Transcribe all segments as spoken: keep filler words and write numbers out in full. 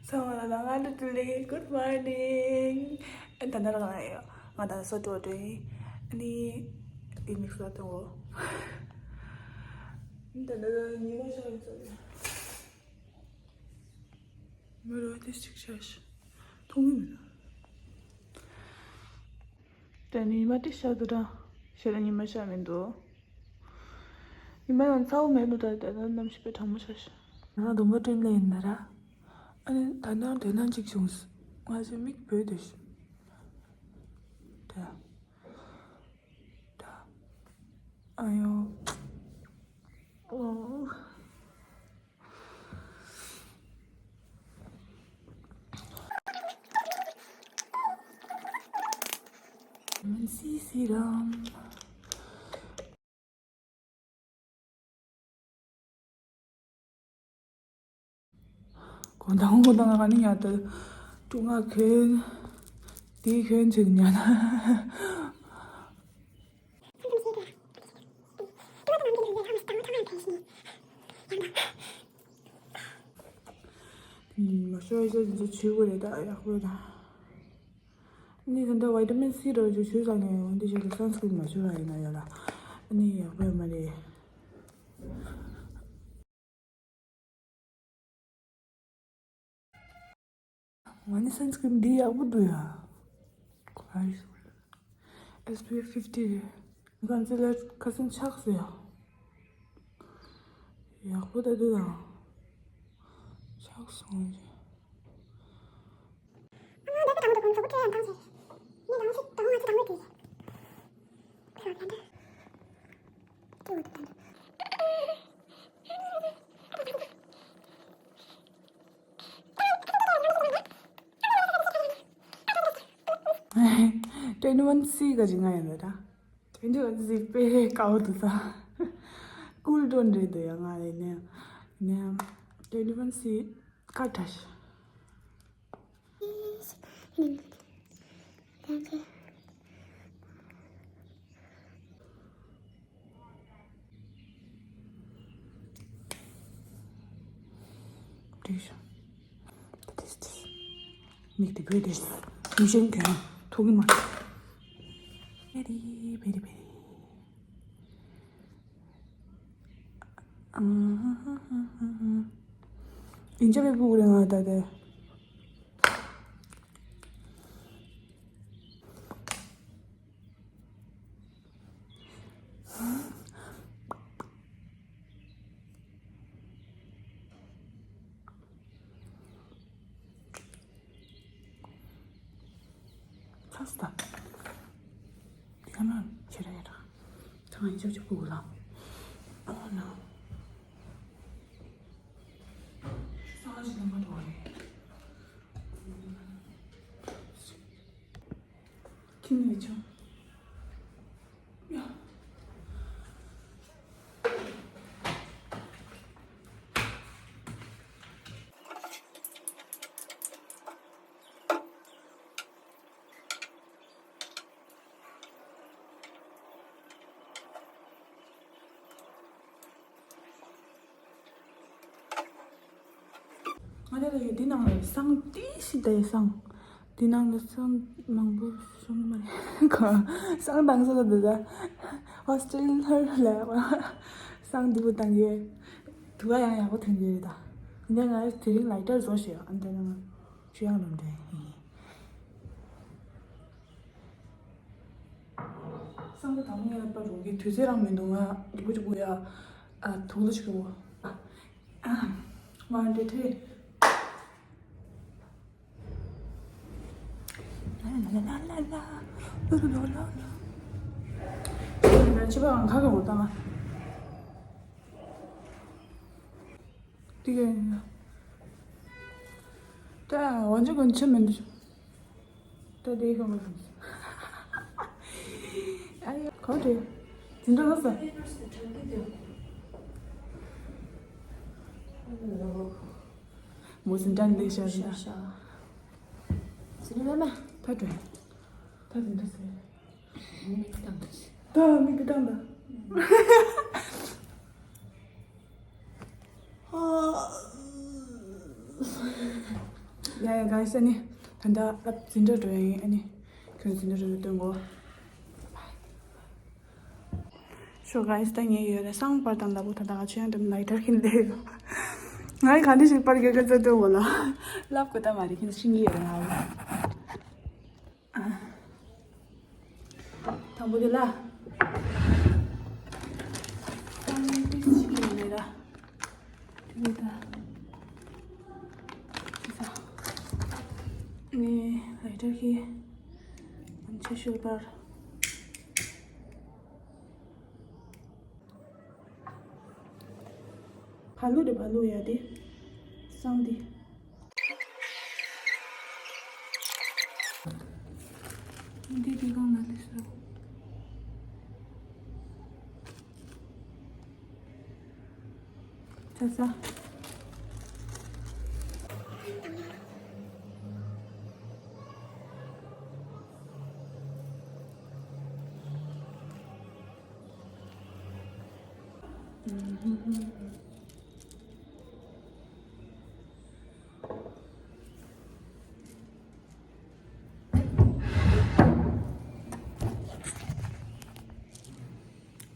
ཚང་མ་ལ་སྔ་དྲོ་བདེ་ལེགས། Good morning. ཨ་ད་ནར་གང་ཡོད། ང་ད་སོ་ཏོ་ཏོ་ཡིན། ཨ་ནི་ཨི་མིག་སི་ལ་ཏོ། ཨ་ད་ནར་ཉི་མ་ཤར་ཚོ། མི་རོ་དེ་ཅིག་ཤར་ཤི། མཐོང་གི་མི་འདུག་དེ་ནི་ཉི་མ་ཏི་ཤ་དུ་ར། ཤེས་ལ་ཉི་མ་ཤ་མི་འདུག་ཉི་མ་ཡང་ཚ་བོ་མེད་ནོ་ད་ད་ད་གནམ་གཤིས་དཔེ་གྲང་མོ་ཤ་ཤ། ང་སྡོང་པོ་སྤྲིན་ལས་ཡིན་ན་ར། ཨ་ནི་ད་ནང་དེ་ནང་གཅིག་བྱུང་། ང་ཚོའི་མིག་བོད་དུ་ཤི། ད་ད་ཨ་ཡོ། ཨོ། མན་སི་སི་རམ། གོང་དང་གོང་དང་ང་ནི་ཡང་ད་ཀྲུང་ང་གོན། དེའི་གོན་ཚོད་ཉན། མ་ཤོར་ཡ་ཅིག་བྱེད་དགོས་རེད་ད། ཡག་པོ་རེད་ད། ནི་ད་ལྟ་ཝི་ཊ་མིན་སི་རོ་ཅིག་ཞུས་ཙང་ནས་འོན་ཏེ་ཞིག་ལ་སན་སི་ཀྲིན་མ་ཞུ་བ་ཡིན་ན་ཡོད་ལ། ཨ་ནི་ཡག་པོ་ཡོད་མ་རེད། ང་ནི་སན་སི་ཀྲིན་འདི་ཡག་པོ་འདུག་ཡ། ཨེས་པི་ཨེཕ་ཕིབ་ཊི་རེད། ང་ཚོ་ལ་ཁ་སང་ཆགས་སོང་ཡ། ཡག་པོ་ད་དུ་དང་། ཆགས་སོང་ཞེས། ཊུ་ཝེན་ཊི་ཝན་སི་ག་ཅིག་ང་ཡིན་ད། ཊུ་ཝེན་ཊི་ཝན་སི་དཔེ་དཀའ་བོ་འདུག་ས། ཀུལ་ཏོན་རེད་འདུག་ཡ། ང་ཡིན་ནའི་ནའི་ཊུ་ཝེན་ཊི་ཝན་སི་ཀ་ཏྲ་ཤི། བྲིས་ཤོག་ཏི་ཏིས་ཏིས། མིག་དེ་བོད་དེ་མི་གཞན་གྱོན་ཐུག་གི་མ། བེ་རི་བེ་རི་བེ་རི། ཨིན་ཇི་བེ་བུ་རེ་ང་ད་དེ། ཚ་སྟ། དེ་ག་ན་ཁྱེད་ར་ཡ་ར། ཚང་ཡིན་ཆོག་ཆོག་གུ་གུ་ལ། ཨོ་ན། ཤུ་ཚང་ཞིག་ལ་མ་འགྲོ་བ་རེད། ཁྱིམ་ནས་ཆོག་ཡ། ང་ལ་ཡོད་འདི་ནང་ལ་བསང་ཏི་ཞིག་ད་ཡོད་བསང་། འདི་ནང་ལ་བསང་མང་པོ་བྱུང་མ་རེད་ག་བསང་བཏང་ས་ལ་འདི་ད། ཧོ་སི་ཊེལ་ལྷར་ལ་བསང་འདི་པོ་བཏང་གི་དུ་བ་ཡང་ཡག་པོ་ཐོན་གི་རེད་ད། འདི་ང་དེ་རིང་ལའི་ཊར་བཟོ་ཞེས་ཨ་འདི་ནང་ཆུ་ཡང་ལོན་འདྲ་ཡིན། སང་ད་དང་ངའི་ཨ་ཕ་རོགས་ཀྱི་དུས་ཚོད་རང་མི་འདུག་ང་རྒྱུག་པོ་རྒྱུག་པོ་ཡ། ཨ་ཐུག་ལ་ཆུ་བོ། ཨ་ཨ་ཝན་ཏུ་ཐི་རི། ལ་ལ་ལ་ལ་ལ་ལ་ལ་ལ་ལ། ཕྱི་པ་གང་ཁ་གི་འོ་ད་ང་། དེ་ག་ཡིན་ན། ད་ཝང་ཅི་གོན་ཆེ་མི་འདུག་ད་དེ་ག་མ་འདུག་ཨ་ཡ་གོ་དེ། འཛིན་གྲྭ་ལ་ས། མོ་འཛིན་གྲྭ་ལས་ཤར་ཤར་ཤར། འཛིན་གྲྭ་མ། ད་དྲན། ད་འཛིན་གྲྭ་ཟེར། མིག་བཏང་། ད་མིག་བཏང་ད། ཨ། ཡ་ཡ་ག་ས་ནི་ད་ལྟ་ལབ་འཛིན་གྲྭ་འགྲོ་ཡ་ཡིན། ཨ་ནི་ཁྱོད་འཛིན་གྲྭ་འགྲོ་ཡ་སྟོན་གོ་ཤོ་ག་ས་ད་ངས་ཡོད་རེད། སང་པར་དང་ལ་བུ་ད་ལྟ་ང་ཆོས་ཡང་འགྲམ་ལའི་ཊར་ཁྱེར་བསྡད་ཡོད། ང་ཡི་ག་འདྲ་ཞིག་པར་རྒྱག་གི་ཚོད་སྟོན་གོ་ལ་ལབ་གོ་ད་མ་རེད། ཁྱེད་ཤིང་གི་ཡོད་རེད་ང་བུ། དང་པོ་དེ་ལ། དང་པོ་དེ་ཅི་ཡིན་ལེ་ར། དེ་ད། ཅི་ས། ནི་ལའི་ཊར་གི། ང་ཆོས་ཤུལ་པར། ཕ་ལུ་དེ་ཕ་ལུ་ཡ་དེ། སང་དེ། འདི་འདི་གང་ན་ལས་སོ། ཚ་ཚ།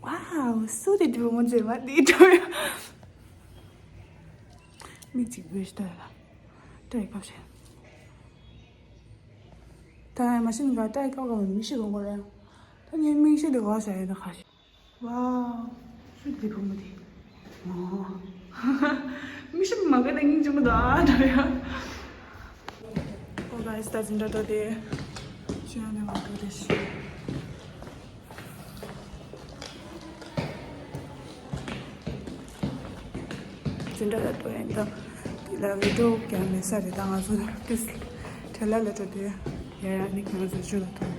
ཝའོ། སུ་རེད་འདི་བུ་མོ་མཛེས་མ་འདི་འགྲོ་ཡ། མིག་གཅིག་བུད་ཤི་ད་ཡ་ལ། ཏྲའི་ཁབ་ཤེས། ད་ཡ་མ་ཤི་ནི་ག་ཏྲའི་ཁབ་ག་བ་མི་ཤི་གོ་གོ་ར། ད་ངའི་མིག་ཤི་འདི་ག་བ་ཟ་ཡ་ད་ཁ་ཤི། ཝའོ། སུ་དེ་བུ་མོ་དེ། ཨོ། མི་ཤི་མ་ག་ན་སྙིང་རྗེ་མོ་ད་ཨ་ད་ཡ། ཨོ་ག་ཨིས་ད་འཛིན་གྲྭ་འགྲོ་དེ། ཤི་ཡ་ནས་མ་འགྲོ་དེ་ཤི། འཛིན་གྲྭ་ལ་འགྲོ་ཡིན་ད། དེ་ལ་བི་ཌིའོ་ཀྱང་མེད་ས་རེད་ད། ང་ཚོ་ཏིས་ཁྲེ་ལ་ལ་འགྲོ་དེ། ཡ་ཡ་ནི་ཁྱེད་ཚོ་ཞུ་ལ་ཐོང་།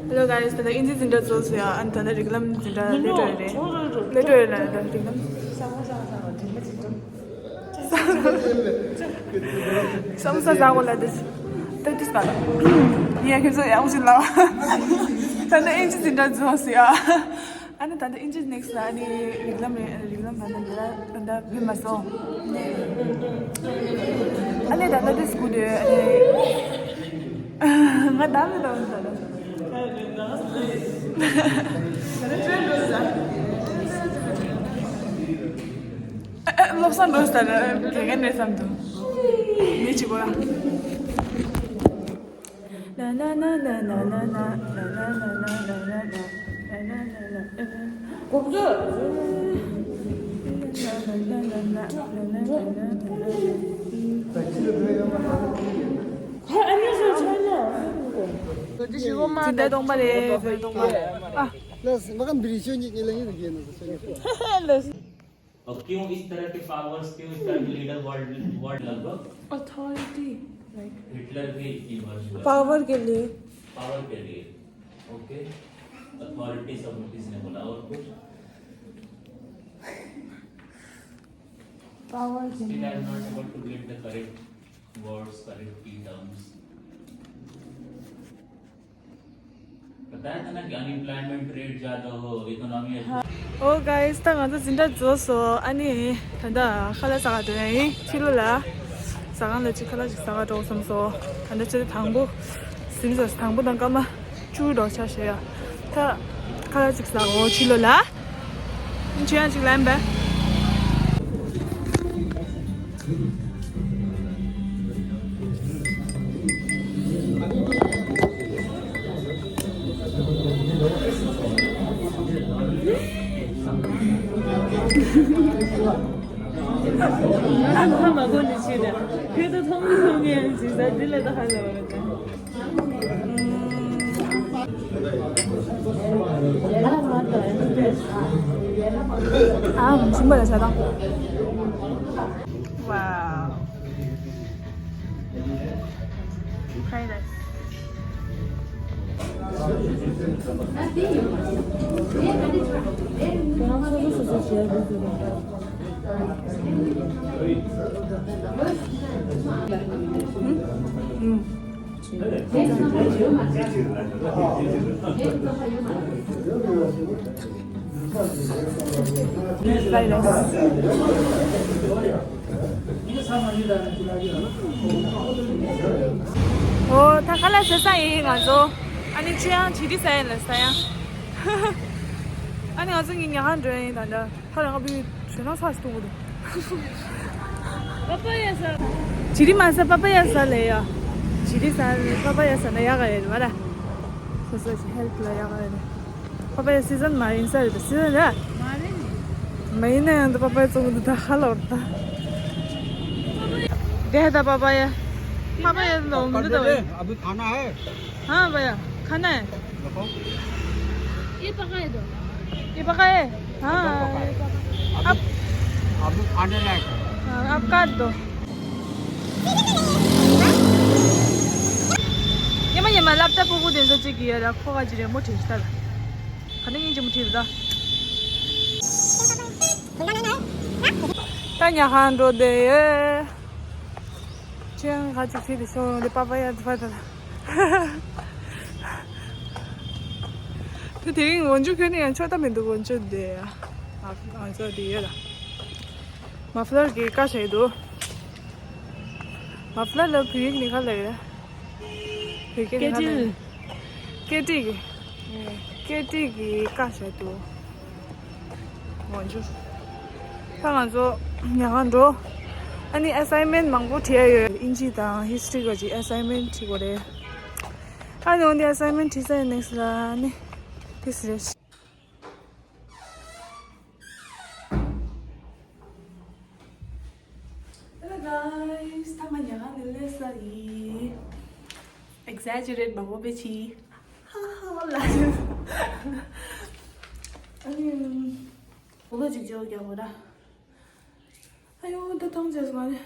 Hello guys, ད་ལྟ་ཨིན་ཇི་འཛིན་གྲྭ་ཚོ་སུ་ཡ་ཨན་ད་ལྟ་རིགས་ལམ་འཛིན་གྲྭ་ལས་འགྲོ་ཡ་རེད། ལས་འགྲོ་ཡ་ལ་ད་རིགས་ལམ། བསམ་བློ་བཟང་བ་ལ་དེ་ད་དུས་པ་ཡ་ཨུ་ཅི་ལ་ད་ལྟ་ཨིན་ཇི་འཛིན་གྲྭ་ཚོ་སུ་ཡ། ཨ་ནི་ད་ལྟ་ཨིན་ཇི་ནེག་སི་ལ་ཨ་ནི་རིགས་ལམ་རེད། རིགས་ལམ་ད་ལྟ་འདི་ལ་ད་ལྟ་བུད་མ་སོང་། ཨ་ནི་ད་ལྟ་དེ་སྐུ་དེ་ཨ་ནི་ང་ད་མི་ད་མི་ད་ད། བློ་བཟང་འགྲོ་ས་ར་དགེ་རྒན་རེད་བསམ་འདུག་མི་གཅིག་པོ་ར། འཛིན་གྲྭ་སྟོང་པ་རེད། འཛིན་གྲྭ་སྟོང་པ། ཨ། ལགས་སོ། མ་ག་འབྲི་ཆོས་ཉིད་ཉིད་ལ་ཡིན་ཟེར་ཆོས་ཉིད། ལགས་སོ། और क्यों इस तरह के पावर्स, क्यों इस तरह के लीडर वर्ल्ड, वर्ल्ड लगभग? अथॉरिटी, लाइक हिटलर भी इतनी वर्ष हुआ। पावर के लिए। पावर के लिए। ओके। अथॉरिटी सब किसने बोला? और कुछ? पावर के लिए। Still I am not able to get the correct words, correct key terms. बताया था ना कि अनएम्प्लॉयमेंट रेट ज्यादा हो, इकोनॉमी। ཨོ་ག་ཨིས་ད་ང་ཚོ་འཛིན་གྲྭ་རྫོགས་སོང་། ཨ་ནི་ད་ལྟ་ཁ་ལག་ཟ་ག་འགྲོ་ཡ་ཡིན། ཕྱི་ལོགས་ལ་ཟ་ཁང་ལ་ཅིག་ཁ་ལག་ཅིག་ཟ་ག་འགྲོ་བསམ་སོང་། ད་ལྟ་ཆུ་ཚོད་དང་པོ་ཟིན་སོང་། དང་པོ་དང་སྐར་མ་བཅུ་འགྲོ་ཆ་ཞེ་ཡ། ད་ཁ་ལག་ཅིག་ཟ་འོ་ཕྱི་ལོགས་ལ། ཁྱོད་ཡང་ཅིག་ལན་པས། ང་ཧ་མ་གོ་འདི་ཕྱིར་ར། ཁྱོད་ད་མཐོང་གི་མཐོང་གི་ཡང་ཅིག་ཟ་འདི་ལ་ད་ཧ་ལས་པ་རེད་ད། ཨ། ཞིམ་པ་རེད་ཟ་དང་། ཝའོ། Fried rice. ཨུམ། ཨུམ། Fried rice. ཨོ་ད་ཁ་ལག་ཟ་ས་ཡིན་ང་ཚོ། ཨ་ནི་ཆུ་ཡང་བྱི་རིལ་ཟ་ཡིན་ལ་ཟ་ཡང་། ཨ་ནི་ང་ཚོ་ངའི་ཉལ་ཁང་འགྲོ་ཡིན་ད་ལྟ། ཁ་ལག་ང་བི་བྱོས་ན་ཚ་ཞིག་གཏོང་གི་འདུག་པ་པ་ཡ་ཟ། བྱི་རིལ་མ་ཟ་པ་པ་ཡ་ཟ་ལེ་ཡ། བྱི་རིལ་ཟ་པ་པ་ཡ་ཟ་ན་ཡག་ག་ཡོད་རེད་བ་ལ། སོ་སོ་ཞིག་ཧེལ་ཐི་ལ་ཡག་ག་ཡོད་རེད། པ་པ་ཡ་སི་ཛན་མ་ཡིན་ས་རེད། སི་ཛན་རེད། མ་རེད། མ་ཡིན་ན་ཡང་འདི་པ་པ་ཡ་བཙོང་གི་འདུག་ད་ཧ་ལོར་ད། དེ་ད་པ་པ་ཡ། པ་པ་ཡ་ལོ་མི་འདུག་ད་བ། अभी खाना है। हाँ भैया, खाना है। देखो। ये पका है दो। ये पका है। हाँ, ये पका है। ये पका। अभी, आप अभी खाने लायक है। हाँ, आप काट दो। ཉི་མ་ཉི་མ་སློབ་གྲྭ་སྤུ་གུ་དེ་ཚོ་གཅིག་གིས་ཡ་ལ་ཁོ་ག་ཅི་རེད་མོ་དྲིས་ཤི་ད་ལ། ག་ནས་ཡིན་གཅིག་མོ་དྲིས་ད། ད་ཉལ་ཁང་འགྲོ་བསྡད་ཡོད། ཅི་ཡང་ག་ཅིག་ཚིག་དེ་ཤོར་འོང་དེ་པ་པ་ཡ་དེ་པ་ད་ལ། དེ་དེ་རིང་འོན་ཆུ་ཁྱོད་ནི་ཡང་ཆོ་ད་མི་འདུག་འོན་ཆུ་དེ་ཡ། ང་ང་ཚོ་དེ་ཡོད་ལ། མ་ཕ་ལར་གྱི་ཀ་ཤ་ཡི་འདུག་མ་ཕ་ལར་ལ་བོད་ཡིག་ནི་ག་ལ་ཡོད། བོད་སྐད་ནི་ག་ལ་ཡོད། སྐད་འདི་གི། སྐད་འདི་གི་ཀ་ཤ་འདུག་འོན་ཆུ། ད་ང་ཚོ་ཉལ་ཁང་འགྲོ། ཨ་ནི་ཨ་སའིན་མེན་མང་པོ་བྲིས་ཡ་ཡོད། དབྱིན་ཇི་དང་ཧིས་ཊི་རི་ག་ཅིག་ཨ་སའིན་མེན་བྲིས་དགོས་རེད། ཨ་ནི་འོན་ཏེ་ཨ་སའིན་མེན་བྲིས་ཚར་ནེག་སི་ལ་ཨ་ནི་དེ་སི་རེད། Hello guys, ད་ང་ཉལ་ཁང་ནས་སླེབས་ཚར་ཡིན། Exaggerate མང་པོ་བྱས་ཕྱིན། ཧ་ཧ་ལ། ཨ་ནི། འོ་ལོ་ཅིག་བརྗེ་པོ་རྒྱག་དགོས་ད། ཨ་ཡོ་ད་ཐང་ཆད་སོང་ཨ་ནི།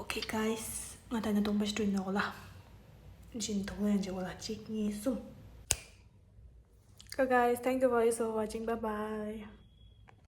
Okay guys, ང་ད་ནི་སྟོང་པ་ཞིག་སྤྲོད་ནོག་ལ། ཇིན་དོག་ལན་བྱེད་གོ་ལ་གཅིག་གཉིས་གསུམ། Okay guys, thank you for watching. Bye bye.